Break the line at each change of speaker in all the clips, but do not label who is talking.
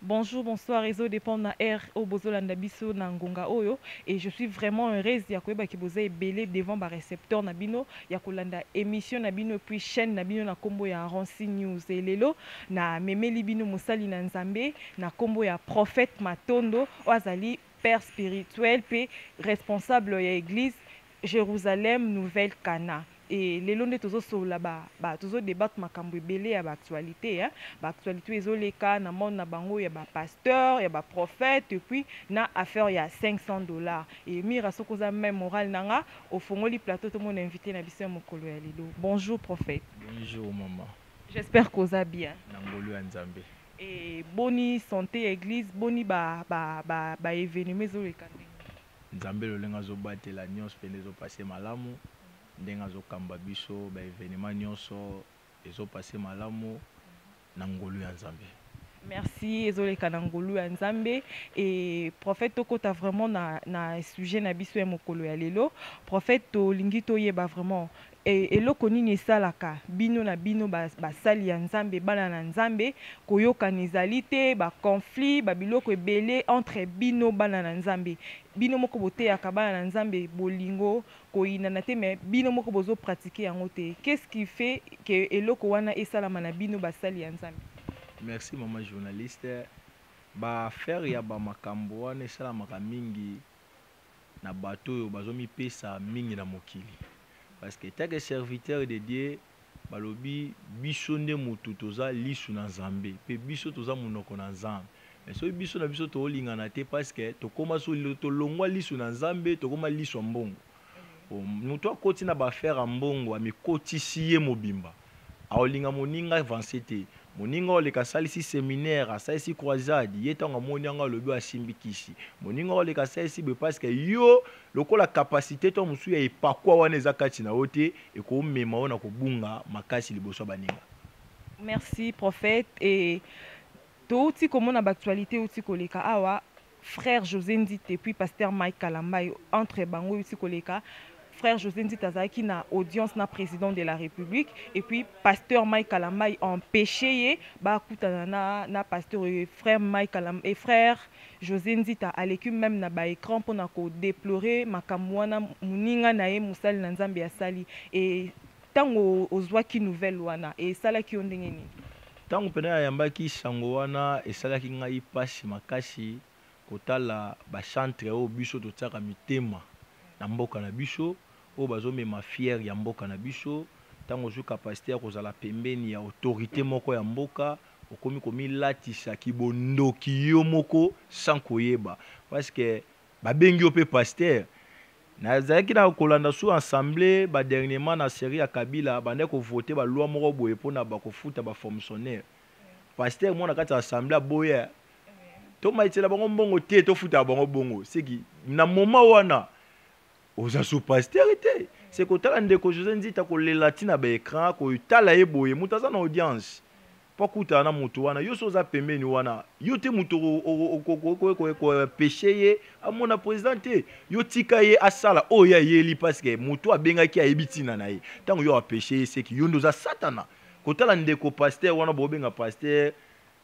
Bonjour, bonsoir, ezodépend na heure oyo bozolanda biso na ngonga oyo. Et je suis vraiment heureuse ya koyeba ke boza ebele devant barécepteur na bino ya kolanda émission na bino et puis chaîne na bino na nkombo ya Ronsi News. E lelo na memeli bino mosali na Nzambe na nkombo ya Prophète Matondo, oyo azali père spirituel mpe responsable ya église Jérusalem Nouvelle Cana. E lelo nde tozosolola, tozodébattre makambo ebele ya baactualité, hein? Baactualité ezoleka na monde na bango ya bapasteur, ya baprophète, et puis na affaire ya 500 $. E Mira, soki oza même moral na nga, ofongoli plateau, tomona invité na biso ya mokolo ya lelo. Bonjour, prophète.
Bonjour, mama.
J'espère koza bien.
Na ngolu ya Nzambe.
E boni santé ya église? Boni baévénement ezoleka ndenge?
Nzambe lolenge azobatela nyonso mpe nde ezopase malamu, ndenge azokamba biso, baévénement nyonso ezopase malamu na ngolu ya Nzambe.
Merci, ezoleka na ngolu ya Nzambe. E prophète, tokota vraiment na sujet na biso ya mokolo ya lelo. Prophète, tolingi toyeba vraiment eloko nini esalaka bino na bino basali ya Nzambe, bana na Nzambe, koyokana ezali te, baconflit, babiloko ebele entre bino bana na Nzambe. Bino moko boteyaka bana na Nzambe bolingo, koyinana te, mais bino moko bozopratike yango te. Qu'est-ce qui fait ke eloko wana esalama na bino basali ya Nzambe?
Merci, mama journaliste. Baaffaire ya bamakambo wana esalamaka mingi na bato oyo bazomipesa mingi na mokili, parce que tant que serviteur de Dieu, balobi biso nde motu toza lisu na Nzambe mpe biso toza monoko na Nzambe. Mais soki biso na biso toolingana te, parce que tokóma so tolongwa lisu na Nzambe, tokóma lisu ya mbongo. Moto akoti na baaffaire ya mbongo, amikotisi ye mobimba, aolinga moninga avance te. Moninga oleka asalisi séminaire, asalisi croisade, ye ntango amoni yango alobi asimbi kisi. Moninga oleka asalisi boye, parce que yo lokola capacité to mosusu ya epakwa wana eza kati na yo te, ekomema yo na kobunga makasi liboso ya baninga.
Merci, prophète. Et touti komona baactualité euti koleka awa, frère José Nzita, puis pasteur Mike Kalambai, entre bango euti koleka. Frère José Nzita azalaki na audience na président de la République, et puis pasteur Mike Kalambai empêché ye bakutana na pasteur et frère Mike Kalam. Et frère José Nzita aleki même na baécran mpona kodéplorer makambo wana moninga na ye mosali na Nzambe asali. E ntango ozwaki nouvelle wana, esalaki yo ndenge nini?
Ntango mpena yayambaki sango wana, esalaki ngai mpasi makasi kotala bachantre oyo biso totiaka mitema na mboka na biso, oyo bazomema fierté ya mboka na biso. Ntango ozwi capacité ya kozala pembeni ya autorité moko ya mboka, okomi komilatisa kibondoki yo moko sans koyeba, parce que babengi yo mpe pasteur. Nazalaki na kolanda su assemblée ba dernièrement na série ya Kabila, bandaki kovote baloi moko boye mpona bakofuta bafonctionnaire. Pasteur moko na kati ya assemblée aboya, tomaitela bango mbongo te, tofutaka bango bongo. Seki na moment wana oza su pasteur te. Se kotala ndeko José Nzita kolela ntina baécran, kotala ye boye, moto aza na audience mpo akutana na moto wana, yo so oza pembeni wana, yo te moto kopeshe ye amona président te. Yo tika ye asala oyo ayeli, parce que moto abengaki ayebi ntina na ye. Ntango yo apeshe ye, seki yo nde oza satana. Kotala ndeko pasteur wana bobenga pasteur,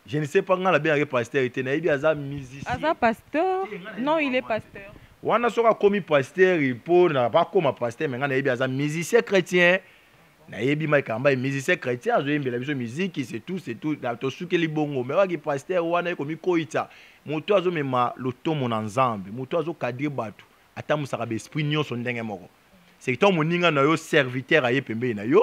je ne sais pas, ngai nabengaki pasteur te, nayebi aza musicien.
Aza pasteur. Non, il est pasteur.
Wana soki akomi pasteur mpo na bakóma pasteur, mais ngai nayebi aza musicien chrétien. Nayebi Mike Kalambay, musicien chrétien, azoyembela biso musique, c'est tout, c'est tout. Tosukeli bongo. Mais waki pasteur wana ekomi koyita moto azomema lotomo na Nzambe, moto azocadrer bato, atambusaka baesprit nyonso ndenge moko. C'est ntango moninga na yo serviteur aye pembeni na yo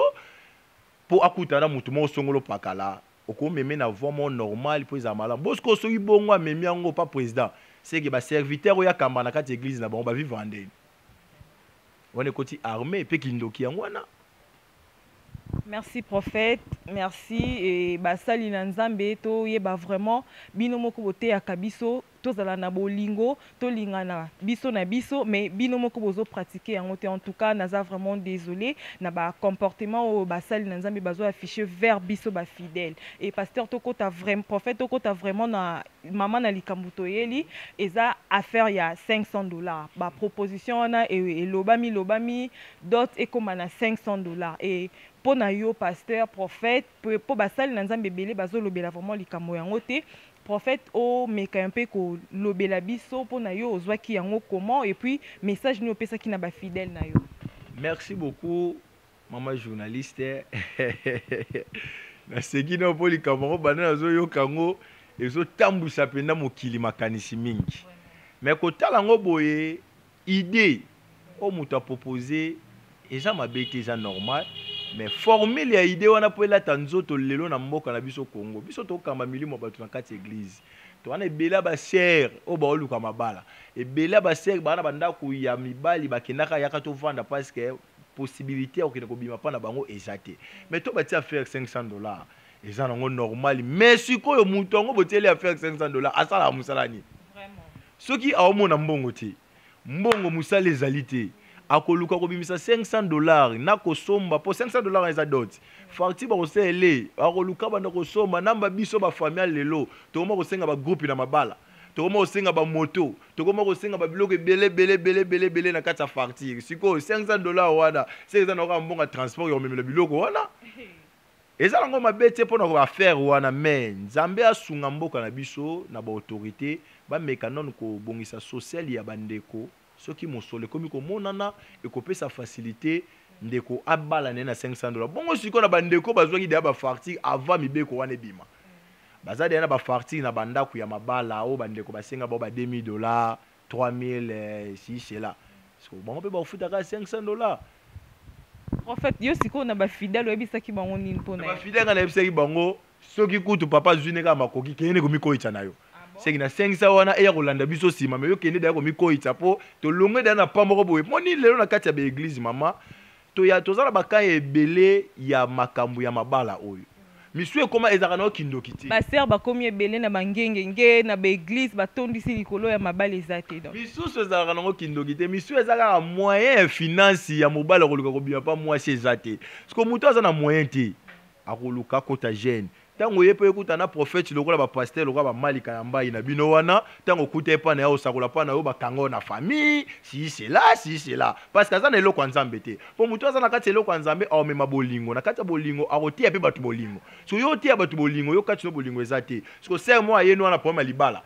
mpo akutana na motu moko songolo pakala, okomeme na voie moko normal mpo ezala malamu. Bosiko soki bongo amemi yango pa président, seke baserviteur oyo akamba na kati ya église na bango bavivre ndeni wana, ekoti armée mpe kindoki yango wana.
Merci, prophète, merci. E basali na Nzambe, toyeba vraiment, bino moko boteyaka biso tozala na bolingo, tolingana biso na biso, mais bino moko bozopratike yango te. En tout cas, naza vraiment désolé na bacomportement oyo basali na Nzambe bazoaffiche vers biso bafidèle. Et pasteur, tokota vraiment, prophète, tokota vraiment na mama na likambo toyeli. Eza affaire ya 500 $. Baproposition wana elobami lobami, dot ekóma na 500 $. Et Mpo na yo, pasteur, prophète, mpo basali na Nzambe ebele bazolobela vraiment likambo yango te. Prophète, omeka mpe kolobela biso, mpo na yo ozwaki yango comment, et puis message nini opesaki na bafidèle na yo?
Merci beaucoup, mama journaliste. Naseki na mpo likambo yango banda nazoyoka yango, ezotambwisa mpenza mokili makanisi mingi. Mais kotala yango boye, idée oyo moto apropose eza mabe te, eza normal, mais formule ya idée wana mpo elata nzoto lelo na mboka na biso Congo, biso tokamba milimo ya bato na kati ya église, towana ebele ya basere oyo baoluka mabala, ebele ya basere baa na bandako ya mibali, bakendaka yaka tovanda parce que possibilité ya kokende kobima mpa na bango eza te. Mais to batia affaire 500 $, eza nango normal. Mais sikoyo moto yango botieli affaire 500 $, asalaka mosala nini? Soki aomona mbongo te, mbongo mosala ezali te, akoluka kobimisa 500 $ na kosomba, mpo 500 $ eza dot, facture bakosaele, akoluka banda kosomba namba. Biso bafamille lelo tokoma kosenga bagroupe na mabala, tokoma kosenga bamoto, tokoma kosenga babiloko ebele ebele ebele ebele ebele na kati ya facture. Sikoyo 500 $ wana se eza na kaka mbongo ya transport ya komemela biloko wana. Eza nango mabe te mpona koaffaire wana, mais Nzambe asunga mboka na biso na baautorité bameka nano kobongisa social ya bandeko. Soki mosolo ekomi komonana, ekopesa facilité ndeko abala na ye na 500 $. Bongo sikoyo na bandeko bazwaki deya bafacture avant mibeko wana ebima, baza deya na bafacture na bandako ya mabala oyo bandeko basenga bao ba 2000 $, 3000, si cela, so bango mpe bafutaka 500 $.
Prophète, yo sikoyo na bafidèle oyebisaki bango nini mpona?
Bafidèle, nga nayebisaki bango, soki kutu papa azwi ne kaka makoki, kende komikoyisa na yo. Seki na 500 wana eya kolanda biso nsima, mais yo kende daya komikoyisa, mpo tolongwe daya na pa moko boye. Moni lelo na kati ya baeglise, mama, toya toza na bakaya ebele ya makambo ya mabala oyo misu ekoma ezalaka na yo kindoki te.
Basere bakomi ebele na bangengenge na baeglise, batondisi likolo ya mabala eza te, donc.
Misusu ezalaka nango kindoki te, misusu eza kaka moyen ya finance ya mobali akoluka kobima mpa mwasi eza te. Parce moto aza na moyen te, akoluka akota jeune. Ntango ye mpe ekuta na prophète lokola bapasteur, lokola bamalika ya mbai na bino wana, ntango okuta ye mpa na ye, osakola mpa na yo, bakanga yo na famille, si cela, si cela, parce que aza na eloko ya Nzambe te. Mpo moto aza na kati ya eloko ya Nzambe, aomema bolingo na kati ya bolingo, akoteya mpe bato bolingo. So yo oteya bato bolingo, yo kati no bolingo eza te. Siko sere mo ayeni wana problème ya libala,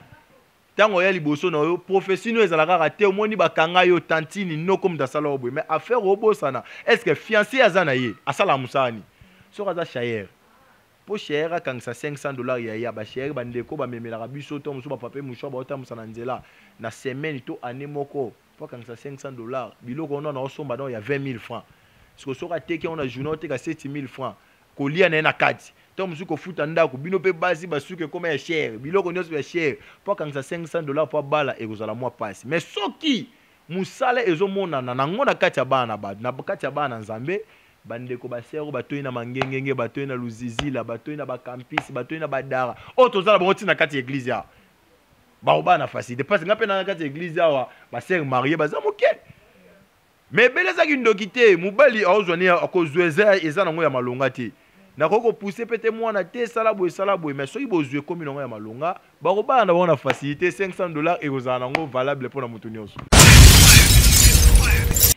ntango oya liboso na yo, prophétie no ezala kaka te. Omoni, bakanga yo, tantine, noko moto asala yo boye, mais affaire obosana. Est ce que fiancé aza na ye, asalaka mosala nini? Soki aza chayeur, mpo chere akangisa 500 $ ya ya bachere, bandeko bamemelaka biso to mosusu bapapier mouchoir, baotambusa na nzela na semaine to année moko, mpo akangisa 500 $, biloko wana naosomba donc ya 20 000 francs. Siko soki ateki yango na journée, oteka 7 000 francs, kolia na ye na kati to mosusu kofuta ndako. Bino mpe basi, basuki ekoma ya chere, biloko nyonso ya chere, mpo akangisa 500 $ mpo abala, ekozala mwa pasi. Mais soki mosala ezomonana nango na kati ya bana na bato, na kati ya bana na Nzambe, bandeko basere oyo batoyi na mangengenge, batoyi na luzizila, batoyi na bacampus, batoyi na badara oyo toza na bango ntina kati ya église awa, bakobala na facilité, parce nga mpe na kati ya église awa, basere marié baza moke, mais ebele ezaki ndoki te. Mobali aozwa ne akozwa, eza nango ya malonga te. Nakoki kopousse mpe te, mwana te, esala boye, esala boye. Mais soki bozwi ekomi nango ya malonga, bakobala na bango na facilité. 500 $ ekozala nango valable mpona moto nyonso.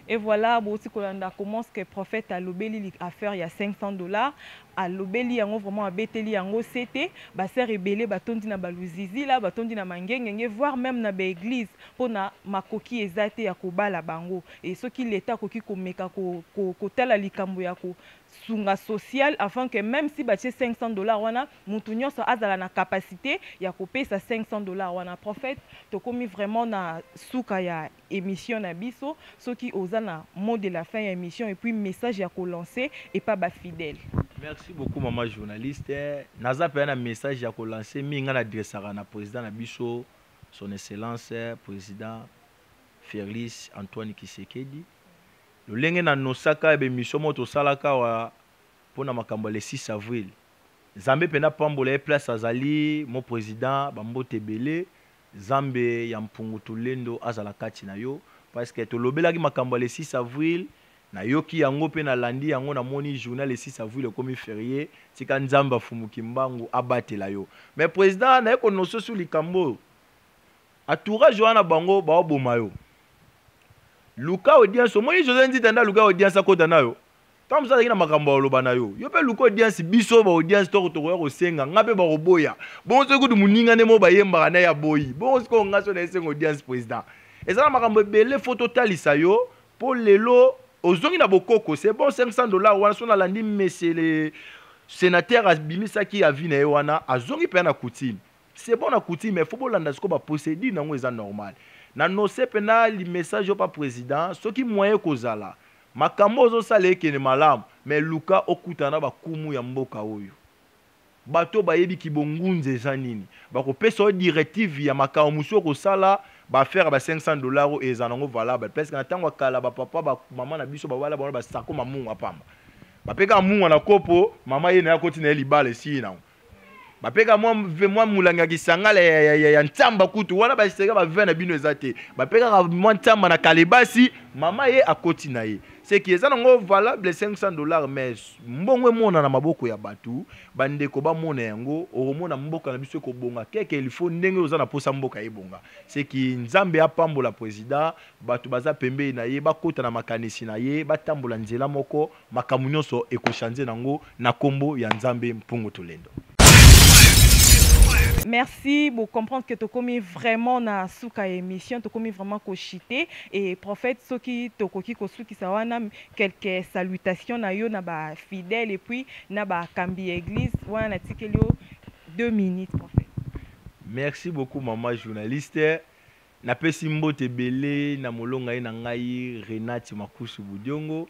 Et voilà, boti kolanda comment ce que prophète alobeli affaire ya 500 $. Alobeli yango vraiment, abeteli yango sete. Basere ebele batondi na baluzizila, batondi na mangengenge, voire même na baeglise, mpona makoki eza te ya kobala bango. Et soki l'État akoki komeka kotala likambo ya kosunga social, afin que même si batie 500 $ wana, mutu nyonso azala na capacité ya kopesa 500 $ wana. Prophète, tokomi vraiment na suka ya émission na biso. Soki oza na mot de la fin ya émission et puis message ya kolancer epa bafidèle.
Merci beaucoup, mama journaliste. Naza mpenza na message ya kolancer mingi. Nga na adressaka na président na biso, Son Excellence Président Félix Antoine Tshisekedi. Lolenge na nosaka ya baémission moko tosalaka awa mpona makambo ya le 6 avril, Nzambe mpenza pambola ye place azali. Mo président, bambote ebele, Nzambe ya mpungu tulendo azala kati na yo, parce que tolobelaki makambo ya le 6 avril. Nayoki yango mpe nalandi yango, namoni journal, le 6 avril ekomi férié. Tika Nzambe afumuki mbangu abatela yo. Mais président, naye konoso su likambo oyo, entourage wana bango baoboma yo. Luka audience. Omoni José Nzita nde aluka audience, akota na yo. Ntango mosusu azalaki na makambo ya koloba na yo, yo mpe luka audience. Biso ba audience toko tokoya kosenga nga mpe bakoboya. Bongo soki kutu moninga nde moko bayembaka na ye aboyi, bongo sikoyo nga so na esenga audience président. Eza na makambo ebele fo totalisa yo mpo lelo ozongi na bokoko. C'est bon, 500 $ wana so nalandi monsieur le sénateur abimisaki avis na ye wana, azongi mpenza na coutume. C'est bon, na coutume, mais fo bolanda sikoyo baprocédure nango, eza normal. Na nose mpena message oyo pa président, soki moyen kozala makambo ozosala ekende malamu, mais luka okutana na bakumu ya mboka oyo, bato bayebi kibongunza eza nini, bakopesa yo directive ya makambo mosusu okosala. Baaffaire ya ba 500 $ oyo eza nango valable, parce que na ntango ya kala, bapapa, bamama na biso babala bango basako mamungwa pamba, bapeka mungwa na kopo, mama ye na ye akoti na ye, libala esili nango. Bapeka mwa molangi ya kisangala ya ntsamba kutu wana, baseka bavin na bino eza te, bapekaka mwa ntsamba na kalebasi, mama ye akoti na ye. Seki eza nango valable 500 $, mais mbongo emona na maboko ya bato, bandeko bamona yango, okomona mboka na biso ekobonga. Keke il faut ndenge oza na posa mboka ebonga, seki Nzambe apambola président, bato baza pembeni na ye bakota na makanisi na ye, batambola nzela moko, makambo nyonso ekochange nango na nkombo ya Nzambe Mpungu Tolendo.
Merci pour comprendre que tokomi vraiment na suka émission, tokomi vraiment kochuter. Et prophète, soki tokoki kosukisa wana, quelques salutations na yo na ba fidèle et puis na ba kambi église wana, natikeli yo 2 minutes, prophète.
Merci beaucoup, maman journaliste. Napesi mbote ebele na molonga ye na ngai Renate Makusu Budiongo,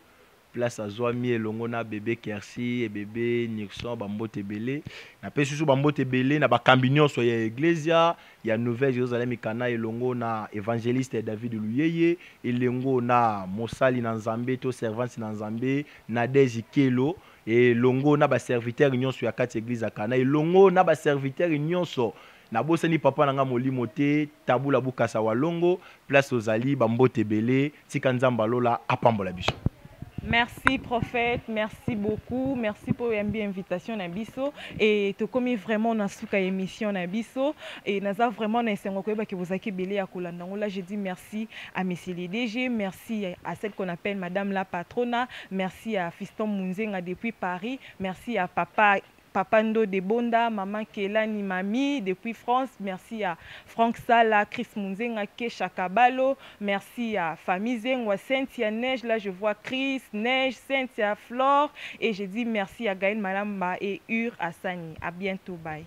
place azwami elongo na bébé Kersi e bébé Nixon, bambote ebele. Napesi susu bambote ebele na bakambi nyonso ya eglesia ya Nouvelle Jérusalem Kana, elongo na évangéliste David Luyeye, elongo na mosali na Nzambe to servante na Nzambe Nadege Kelo, elongo na baserviteur nyonso ya kati église ya Kana, elongo na baserviteur nyonso. Nabosani papa na nga molimo te, Tabula Bukasa Walongo, place ozali, bambote ebele. Tika Nzambe alola apambola biso.
Merci prophète, merci beaucoup. Merci pour l'invitation na biso et tokomi vraiment na suka émission na biso et naza vraiment na esengo koyeba ke bozaki ebele ya kolanda ngo. Là, je dis merci à monsieur le DG, merci à celle qu'on appelle madame la patrona, merci à Fiston Munzenga depuis Paris, merci à papa Papando de Bonda, Maman Kelani Mami depuis France. Merci à Franck Sala, Chris Munzenga, Kesha Kabalo. Merci à Famille Zengwa, Cynthia Neige. Là, je vois Chris, Neige, Cynthia, Flore. Et je dis merci à Gaël Malamba et Ur Hassani. À bientôt. Bye.